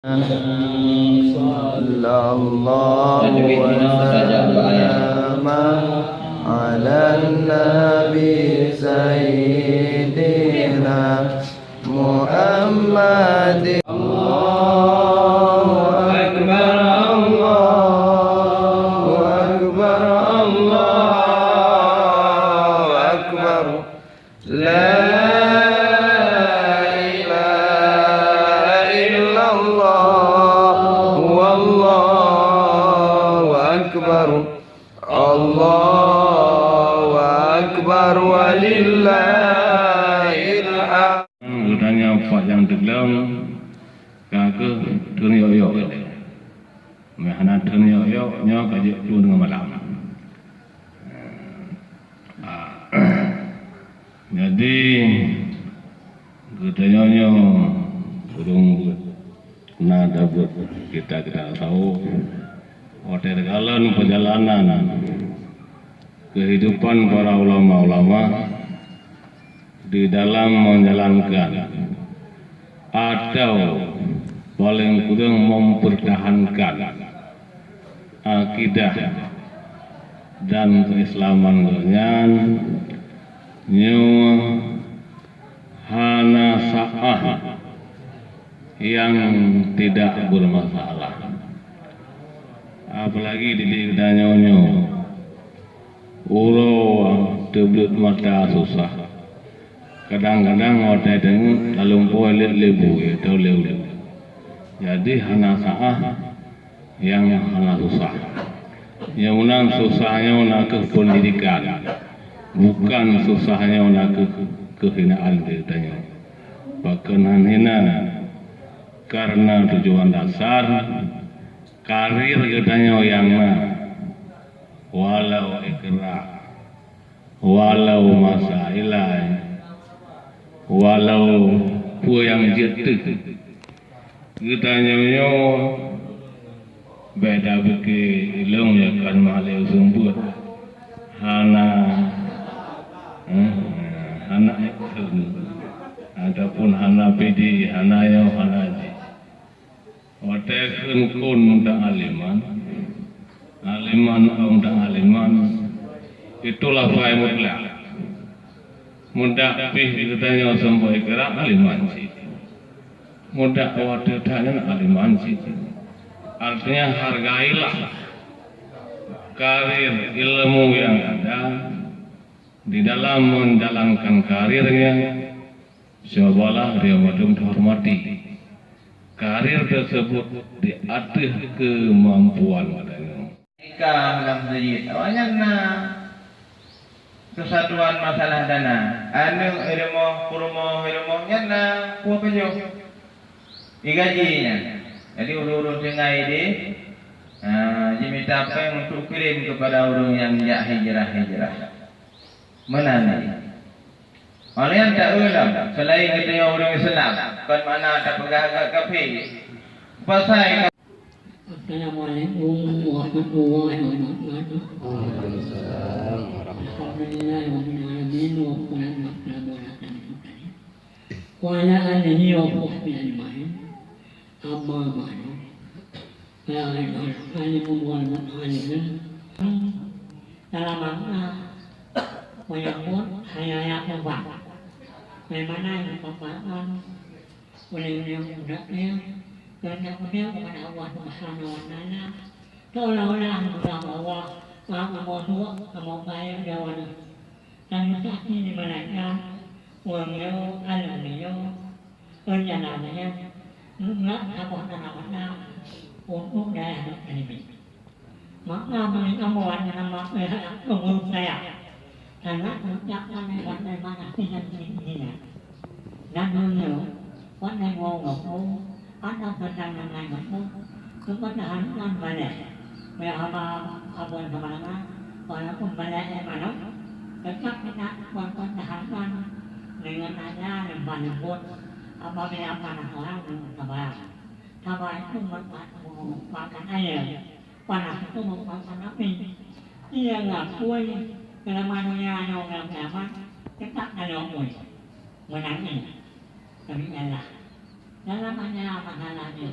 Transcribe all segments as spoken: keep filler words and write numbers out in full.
Sallallahu wasallam ala nabi sayyidina Muhammad. Allahu akbar, Allahu akbar, Allahu akbar. La ilaha illallah, wallahu akbar. Allahu akbar walillahil hamd. Geutanyoe pat nyang teugleng, ka kheueh teungoh yok-yok. Meuhana teungoh yok-yok, nyoe ka jeuet tueng deungon malam. Ah. Jadi, geutanyoe nyoe ureuëng beuet na tabeuet kita-kita tahu watée takalon perjalanan kehidupan para ulama-ulama di dalam menjalankan atau paling kurang mempertahankan akidah dan keislaman geuhnyan nyoe hana sa'ah yang tidak bermasalah. Apalagi di geutanyoe nyoe, uroe teubleuet mata susah. Kadang-kadang watée teungeut lalumpoe lé leubue atau lé uleue. Jadi hana sa'ah nyang hana susah. Nyang meunan susah nyoe na kheueh pendidikan, bukan susah nyoe na kheueh keuhinaan geutanyoe. Pakon hana hina? Karena tujuan dasar karir geutanyoe nyang na, walau ikra, walau masa ilai, walau peue nyang jeuet teuk. Geutanyoe nyoe beda beuke ilong ya kan mahle seumbut. Hana, eh, hana ikon. Ataupun hana pidi, hana nyoe, hana jih. Watée kheun kon muda aliman, aliman ôn muda aliman, itulah fai mutlak. Muda pih geutanyoe seumboi gerak aliman cit. Muda watée that nyan aliman cit. Artinya hargailah karir ilmu yang ada di dalam menjalankan karirnya. Cobalah dia meuteumé hormati karir tersebut di ateueh keumampuan geutanyoe. Nikah lam masjid, awaknyan na persatuan masalah dana. Aneuk i rumoh, peurumoh i rumoh nyan na peue pajoh. Digaji nyan. Jadi ureuëng-ureuëng tinggai di, ha, jimita péng untuk kirim kepada ureuëng nyang jak hijrah-hijrah. Meunan. Awaknyan taeu lom, seulaén geutanyoe ureuëng Islam, kon makna tapeugah agak kafé. Pasai ka- Assalamualaikum warahmatullahi wabarakatuh. Waalaikumsalam warahmatullahi wabarakatuh. Alhamdulillahirabbil alamin, wassalatu wassalamu ala asyrafil mursalin, wa ala alihi wa sahbihi ajmain. Amma ba'du. Ya ayyuhal alimu wal muta'allimin. Dalam makna menyambut hari raya Kurban. Bagaimana yang dipaparkan oleh beliau muda dia, dan kemudian kepada Allah Subhanahu wa Taala, seolah-olah mudah Allah, Maha Pemuruk, Pemuruk baik dan waduh. Dan mustahil dimalaikan, ureuëng nyoe, aleueng nyoe, rencana nyan, nggak saboh tanda mata untuk dayah nyoe teurimé. Maka meunyoe kamoe nama pihak pengurus saya, sangat mengucapkan bantai manah dengan tinggi-tingginya. Dan meunyoe, wan nai woe gampông, Adak peudang nyang laén gampông, keupeutahan ngon balée. Meuhaba abon seumangat, walaupun balée ék manok, teutap ingat kon peutahan ngon deungon aja leumbah leumbot, apabila panas orang deungon sabar. Sabar itu merupakan, merupakan air, panas itu merupakan api. Ia ngakui dalam dunia nyoe dalam kiamat, teutap na lôn ui. Meunan nyan. Demikianlah. Dalam hanya masalah nyoe,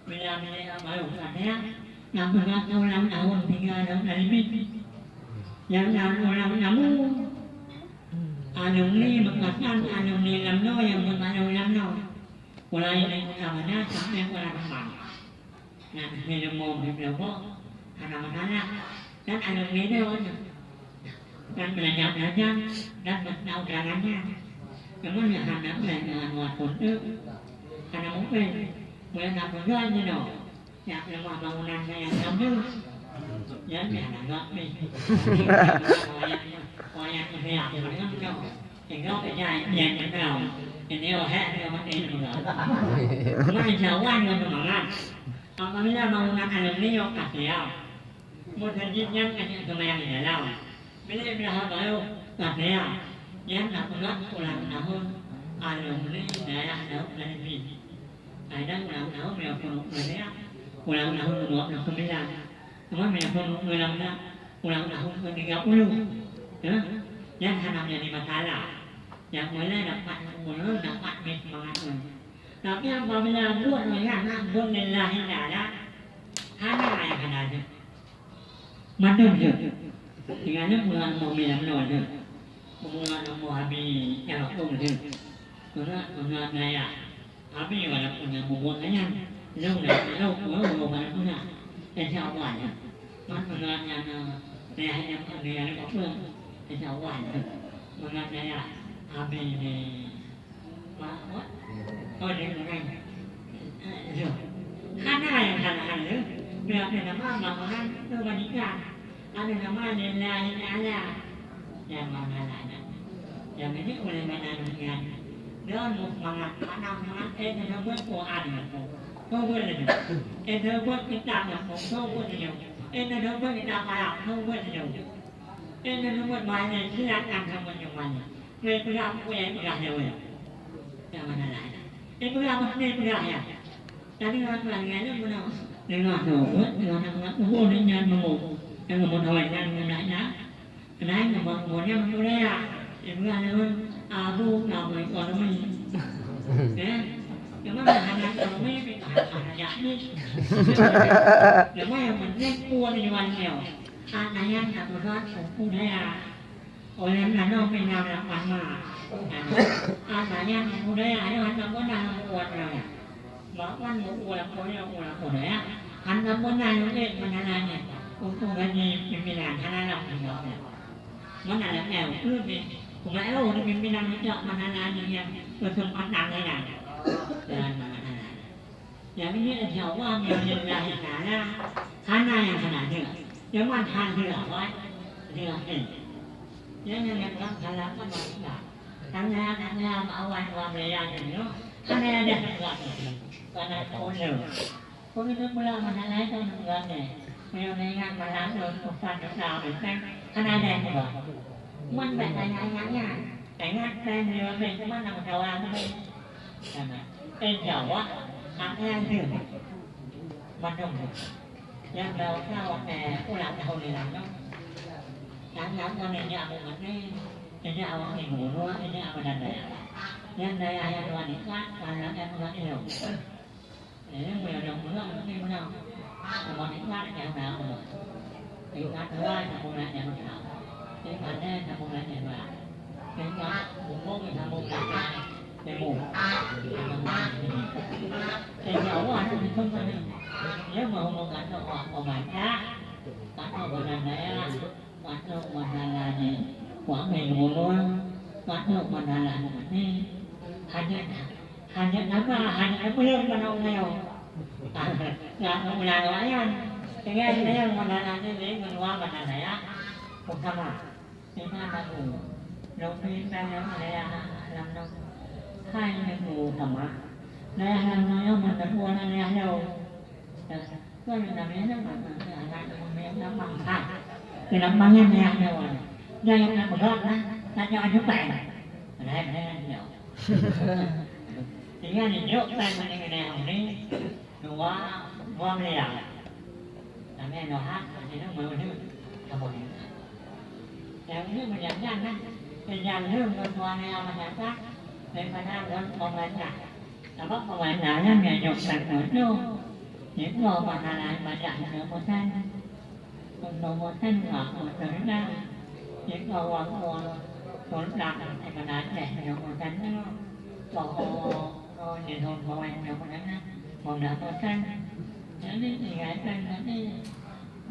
Bila-bila baru saja, na peugot ulang tahun tiga lom alimin. Nyang na ulang tahun, alumni beukatan alumni lam noe nyang beubalu lam noe. Mulai dari Ramadhan sampai bulan Ramadan. Nah, di leumo di leumo, hana masalah. Dan alumni nyoe, dan beulanja-beulanja, dan meusaboh jalannya. Namun nyang hana boleh meuanuan pun tu, hana mungkin. Boleh nak peugah je nyoe. Nyang lemah bangunan nyang lama. Nyan nyang anggap ni. Wayang, wayang India, wayang tu. Inggop ijai, nyang kenal. Ini oh, hek, dia mati juga. Cuma insya Allah, dia semangat. Apabila bangunan alumni, oh, kasihan. Meuseujid nyan ka jeuet seumayang di dalam. Bilék blaih barôh ka seumayang. Nyan na peugah ulang tahun alumni Dayah Daud Nalbi. Ai dan ulang tahun meunyoe peurunoe seumayang, ulang tahun dua puluh sembilan. Teuma meunyoe peurunoe lam na, ulang tahun ke tiga puluh. Ya, nyan hana menjadi masalah. Nyang mulai dapat ulôn dapat mé seumangat ulôn. Tapi apabila buet nyan hana buet lillahi ta'ala, hana nyang hana jeuet. Mandum jeuet. Tinggai lom meunan mobil lam noe jeuet. Meunan mobil abi nyang rokok jeuet. Meunan, meunan dayah. Abi walaupun nyang mubuet nyan, lôn dah tahu, oh, oh, baru guna. Insya Allah, ya. Man meunan nyan, eh, dayah nyang abi nyang rokok, insya Allah, ya. Meunan dayah abi ni. Mak, mak. Oh, dia orang. Hana nyang hana-hana. Bila ada nama, mak orang tu wanita. Ada nama lillahi ta'ala. Nyang mana lain. Nyang ini oleh mana dengan. Dan semangat, mana semangat, eh, dia buat Quran tu. Tu buat dia. Eh, dia buat kitab tu. Tu buat dia. Eh, dia buat kitab Arab. Tu buat dia. Eh, dia buat mana, silakan kamu yang mana. Nyoe peugah, peue nyang peugah nyoe? Nyang mana laén? Nyoe peugah, maksud nyoe peugah nyan. Tapi ngon peugah nyan, nyoe meunan. Deungoe nyoe, deungoe na peugah, oh, nyoe nyan meungoh. Nyang meungoh nyan, nyoe na, na. Keunae nyoe meungoh nyan meungoh ya. Nyoe peugah nyoe, abu, abu ekonomi. Ya. Cuma hana ekonomi, hana yakni. Cuma nyang penting, peue nyoe nyoe. Ana nyan na peugah, oh, budaya. Ulôn nanoe pih na lapan ma. Ana nyan budaya nyoe hana beuna lôn buet nyoe. Bahkan buet ulah koyo ulah budaya hana beuna lôn ék meunan nyan. Untuk gaji pimpinan hana lom nyoe. Meunan lagèe ukeue pih, umat lôn pimpinan nyoe meunan nyan, nyan, beuseumpatan nyan. Dan meunan nyan. Nyang nyoe insya Allah, bi'idznillahitaala, hana nyang hana jeuet. Nyoman hana jeuet awai, jeuet hé. Nyang nyan nyang salah kan manusia. Tanya-tanya awai dua belas nyoe, hana ada sebab. Karena tahu nyoe. Kau kena pula masalah itu sebabnya. Meunyoe ingat malam tu, susah susah habis kan, hana ada sebab. Man baik tanya-tanya. Ingat saya meunyoe habis, cuma nak berkawan tu. Sama. Insya Allah, hak nyan deuh. Mandum deuh. Nyang bak watèe ulang tahun lé nyan nyoe. Nyang, nyang, nyang neujak Abu Bakri, neujak awak Ibu Guru, neujak Abu Danda. Nyang dayah nyang dua nikmat, anak nyang dua ilong. Ilong meunyoe dong meunyoe, mungkin meunyoe. Sama nikmat nyang na Allah. Nikmat dua, nyang peunan nyang na. Nikmat nyan, nyang peunan nyang na. Teuka bumbong nyang bumbong temu. Insya Allah, ada dipesan tadi. Dia mau mengatakan orang pemerintah, atau orang daya, atau masalah ni, orang yang ngomong, atau masalah ni, hanya, hanya nama, hanya nama yang mana orang. Nggak mengulang layan. Dengan dia masalah ni, dia menua mana daya, utama. Inan lagu, lôn pih péng lôn alèh lam nong. Hai lagu sama. Dayah lam nong nyoe meunan wan alèh lôn. Kon lôn namé nyoe meunan anak lôn meunan bangsa. Keunan mangan dayah nyoe. Dayah nak beugöt nah, tanyong aju péng. Alèh péng nyoe. Tinggai jijok péng meunan dayah ni. Dua, dua miliar. Kami nyoe hak, kami nyoe meunyoe. Kamu ni. Nyang ni meunyan-nyan nah. Meunyan lheueh ngon tuan nyang masyarakat, daripada ngon pemerintah. Sabab pemerintah nyan nyang nyok takot tu. Jeuet goe masa laén bajak nyoe bosan. Nyoe bosan wak motor na. Jeuet goe wak nyoe bosan, eh, bajak nyoe bosan nyoe. Boh, oh, jeuet goe nyoe bosan na. Boh na bosan. Jadi, ingat kan tadi.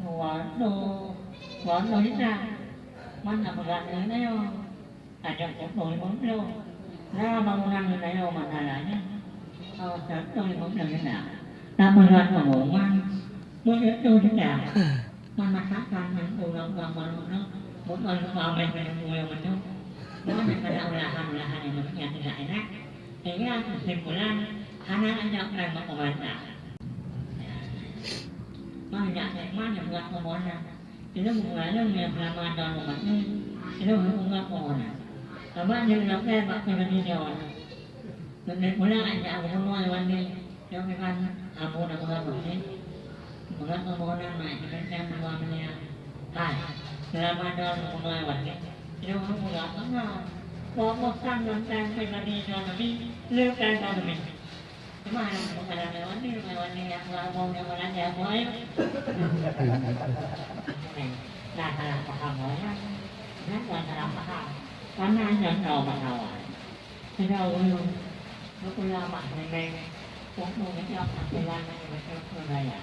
Waduh, waduh, ingat. Mana berat nyoe? Adak pukul lima belas. Lah, bangunan geutanyoe masalahnya. Oh, satu lima belas geutanyoe. Tapeugah pengumuman, begitu juga. Memasakkan ureueng-ureueng baru tu, bukan lupa main minum gula menu. Bukan pada olahan-olahan yang bentuknya tidak enak. Sehingga kesimpulan, hana ajak main pemerintah. Banyak nikmat yang buat pemerintah. Ilôn meungalôn nyang seulama droeneuh umat nyoe, ilôn hana peue na. Sabab nyoe lagèe bak keuneuk nyoe. Leubeh pula jak gubunur lewat nyoe, nyoe kan abu na peugah nyoe. Peugah gubunur na, inan nyang dua miliar. Hai, seulama droeneuh gubunur lewat nyoe, ilôn hana peue na. Boh-boh sang ngon tank pribadi droeneuh, le tank droeneuh. Cuma aneuk muda lewat ni, lewat ni, yang buat abang, yang buat aja, buat aja. Nah, salah paham orang. Nah, bukan salah paham. Karena hanya tahu masalah. Tidak ulun, ulama memang untuk menjawab tampilan yang betul budaya.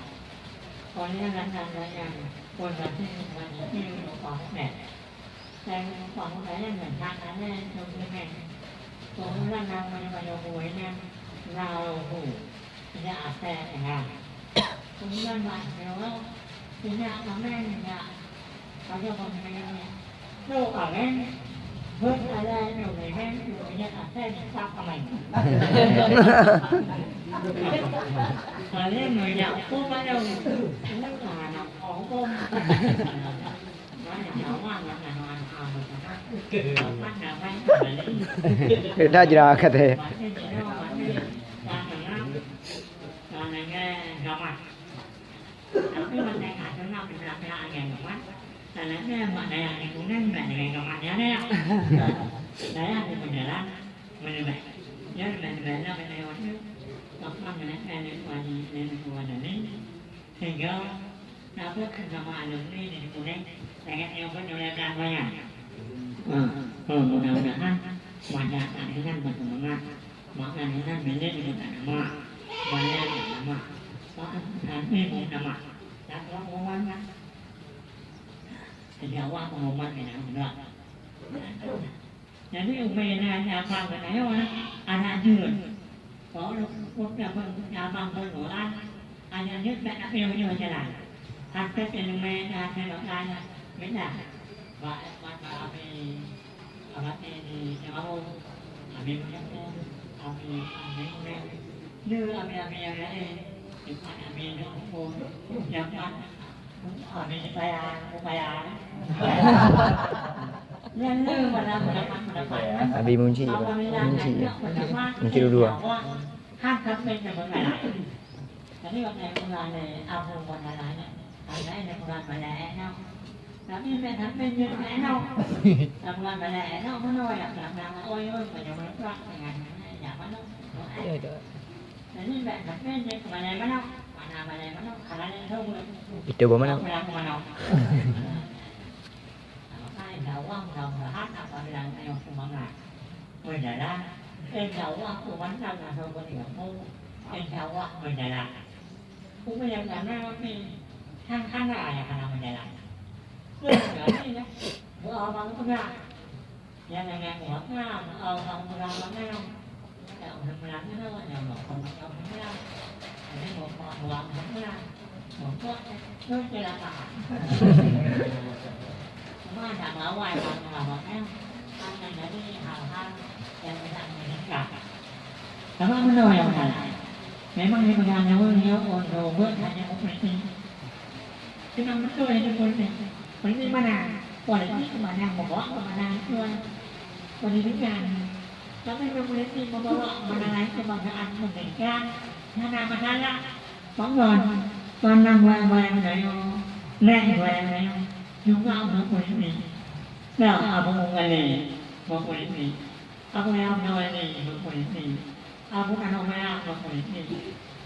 Oleh lantaran yang pun berarti menjadi lupa. Saya lupa budaya dan hak ada yang Keumudian na meunyoe bak buet nyan na roh bu, inyak asèe teuhah. Keumudian bak sidroe, inyak kaméng, inyak pajoh kaméng nyan. Trok kaméng, beuet alai trok kaméng, trok inyak asèe disak kaméng. Kaméng meunyak ukeue pajoh, inyak anak ukeue. Dah jera kata. Sehingga, na peuet keu sama alumni di Kuning, lagèe nyoe pun nyoe lagèe nyan. Ah, oh, mudah-mudahan masyarakat inyan beuseumangat, maka inyan milék di buta nama, bayar di nama, bahkan sampai buta nama. Dan orang-orang kan, sejak awal pengumuman inyan juga. Jadi, ubé na nyabang geutanyoe, aneuk jeuet. Walaupun nyabang, nyabang beunoe, aneuk jeuet bèk na piôh-piôh jalan. Até ileumèe na até lokal, beda. Bak, bak, bak abi, abati di Jawa, abi meunyoe, abi, abi meunyoe. Lé abi-abi nyang laén, dipat abi dok huköm, dipat abi dibayar, dibayar. Nyan lé pada pendapat-pendapat nyan. Abi Munci, Pak. Apabila Munci, ya. Ada pendapat, Munci dua. Hak sampai ke bengkala. Jadi, waktu mula ni, Abu Bonalanya, ada yang kurang banyak, ya. Tapi bèk sampai jeuet keu inong. Lam bulan balèe inong meunoe nyang blang-blang oi, oi, panyang meuleuprak dengan nyan manoe. Jadi bèk sampai jeuet keu balèe manoe. Mana balèe manoe? Hana lé lôn. Itu buah manoe. Pulang keu manoe. Maka insya Allah mudah-mudahan apabila inong seumangat meujalan, insya Allah Tuhan akan seumeubeuet ilmu, insya Allah meujalan. Ubé nyang kana pih hana nyang hana meujalan. Keuneuk jadi nyan, beuabang peugah. Nyang nyang beuabang peugah meunan. Tak ureueng meunan nyoe nyang beuabang peugah. Jadi beuabang peugah. Beuabang peugah. Cuma nyang lawan beuabang peugah nyan, akan jadi hal-hal nyang tidak menyenangkan. Sabab meunoe nyang meusalah. Memang di peugah nyoe, nyoe untuk buet hanya politik. Memang beutôi itu politik. Politik mana? Politik mana yang membawa kepada itu pendidikan. Tapi memang politik membawa kepada lain kebangsaan merdeka, hana masalah. Pakon, pandang wayang-wayang Melayu, lek wayang Melayu, juga untuk politik. Nah, Abu Unggali berpolitik. Abu Yahya Nawawi berpolitik. Abu Anomaya berpolitik.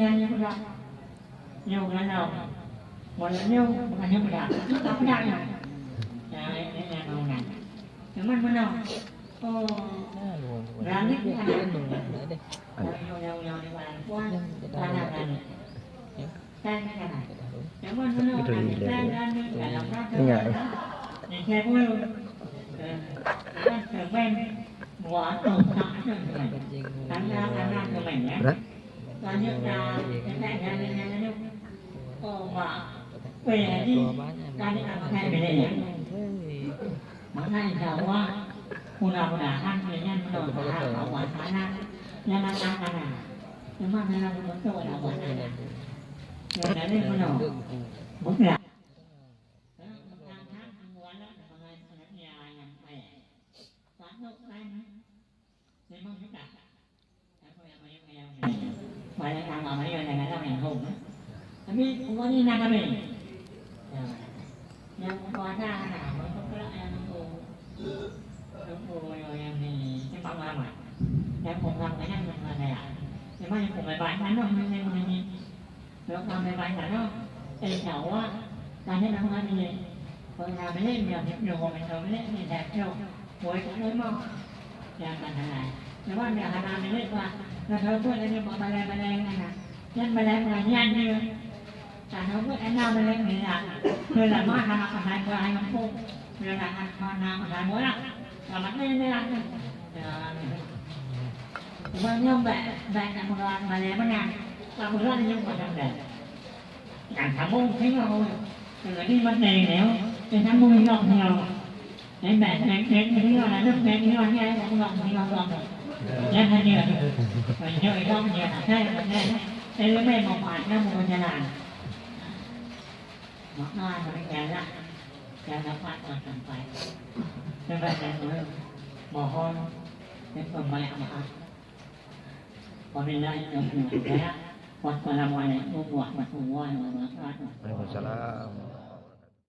nyan nyang peugah. Nyoe bukan lom. Bukan nyoe, bukan nyoe peugah. Apa peugah nyoe? Ya, ya, ya, bangunan. Cuman meunoe. Oh, langit ni ada. Tapi nyoe, nyoe, nyoe, nyoe, nyoe, nyoe, nyoe, nyoe. Itu ingat. Berat. Maka insya Allah, mudah-mudahan dengan mudah-mudahan Allah Taala yang akan ada. Cuma dalam bentuk Allah Taala. Yang dari penuh. Bukan. Tapi umat ni nak kami. Ya. Yang kuasa nak, untuk pula yang tu. Untuk yang ni, cepat lama. Yang kurang banyak yang mana ya. Cuma yang kurang banyak, mana yang mana ni. Lôn ka meubaca nyoe, insya Allah, ka lheueh na milék. Kon na milék, meunyoe lôn mantong milék, nyan that trok. Wôi ka lheueh mo. Nyan ban hana. Cuma meunyoe hana milék, bah, na teureubot lagèe bak balai-balai nyan na. Nyan balai pengajian jih. Ka teureubot na milék nyan. Keu lama hana peuhai-peuhai gampông. Keu lama hana peuhai bola. Selamat ni, ni lah. Ya, ni. Cuma nyoe bèk, bèk nak meuruan malèe meunan. Bak meuruan nyoe macam tu. Nyang sambông singoh. Jadi mat neng nyoe, nyang sambông singoh singoh. Neng bèk, neng, neng singoh ladôm, neng singoh nyan, neng singoh singoh. Nyan hana. Nyoe singoh nyan, saya mat neng. Saya lebih manfaatnya mau jalan. Maka demikianlah yang dapat saya sampaikan. Sebagai mohon diperbanyak maaf. Wabillahi taufiq wal hidayah. Wassalamualaikum warahmatullahi wabarakatuh. Waalaikumsalam.